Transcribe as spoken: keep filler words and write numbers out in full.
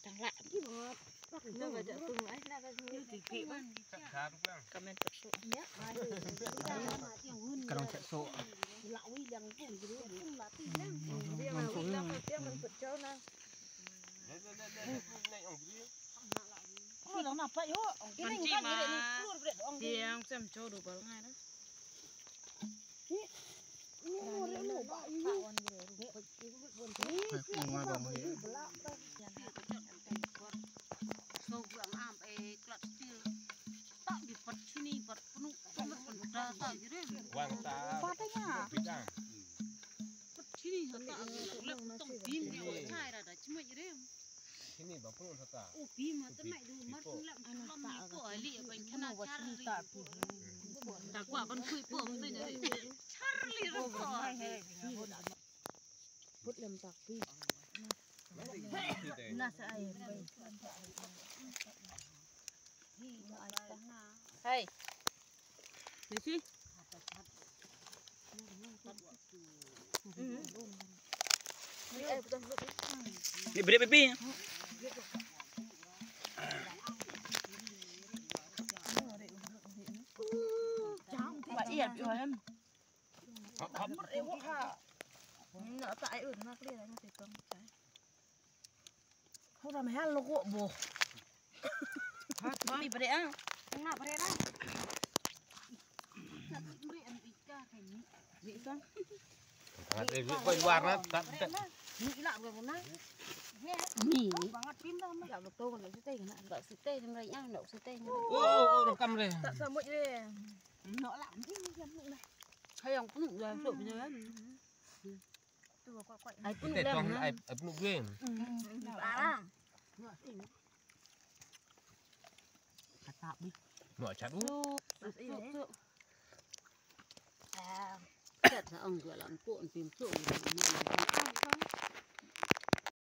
Tang lah. Comment pat shuh. Ka dang chat shuh. Kan chi ma. Tiang sem cho du bal ngai na. Wang ta. Bidang. Sini ba pun sa ta. Ta kwah ban khui po, mesti nya. Charlie ro po. Put lem tak pi. Na sa ai. Hai. Ni si. Ni beri pipi. Ba iya tu em. Kamar eh wah. Na ta ai un na kli na si tong. Hura mehal lo ko bo. Ha, mami beri ah. Nga beri lah. Beri an ika kan ni. Ni ika. Ada di luar na tak tak. Ni ila beri na. Ni. Bangat pindah mah. Ya betul kalau sitai kena. Kalau sitai dia merayak nak sitai. Oh, oh, rekam deh. Tak sambut deh. Nak lah. Ni yang ni lah. Hai yang pun dah sok je kan. Ai pun ulam na. Ai pun ulam. Kata bi. Nuh chat u. Chat sa ong dua lam pun pim tu.